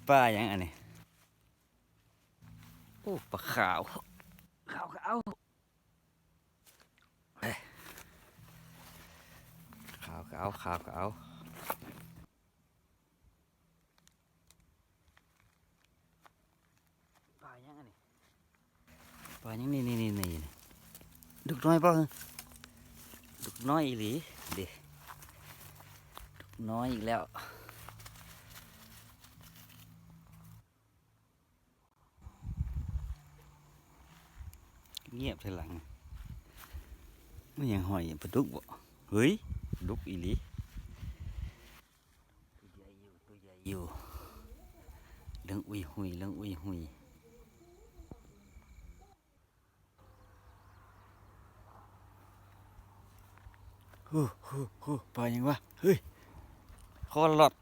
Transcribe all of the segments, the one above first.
ປາຫຍັງອັນນີ້? ໂອ້ ປາຂາວ ຂາວກໍເອົາ ຂາວກໍເອົາ ຂາວກໍເອົາ. ປາຫຍັງອັນນີ້? ປາຫຍັງນີ້? ນີ້ໆໆ ດຸກນ້ອຍບໍ່? ດຸກນ້ອຍອີ່ຫຼີເດ້ ດຸກນ້ອຍອີກແລ້ວ. ງຽບເທື່ອຫຼັງ ມັນຫຍັງຫອຍ? ປາດຸກບໍ່? ເຮີ້ຍ ປາດຸກອີ່ຫຼີ ຕົວໃຫຍ່ຢູ່ ຕົວໃຫຍ່ຢູ່ ເລື່ອງອຸຍຫຸຍ ເລື່ອງອຸຍຫຸຍ. ໂອ້ໂຫ ປາຫຍັງວະ? ເຮີ້ຍ ຄໍລອດ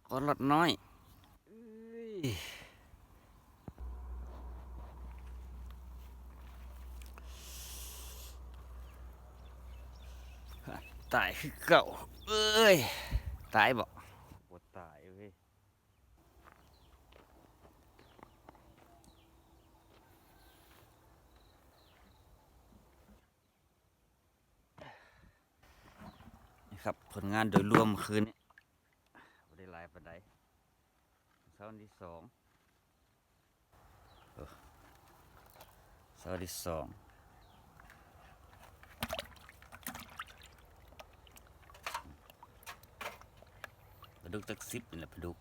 ຄໍລອດນ້ອຍ ເອີຍ ຕາຍຄືເກົ່າ ເອີຍ ຕາຍບໍ່? ບໍ່ຕາຍເວີຍ. ນີ້ຄັບ ຜົນງານໂດຍລວມຄືນນີ້ ບໍ່ໄດ້ຫຼາຍປານໃດ. ເຊົ້າວັນທີສອງ ເອີ ເຊົ້າວັນທີສອງ ປາດຸກຕັກສິບນີ້ແຫຼະ ປາດຸກ.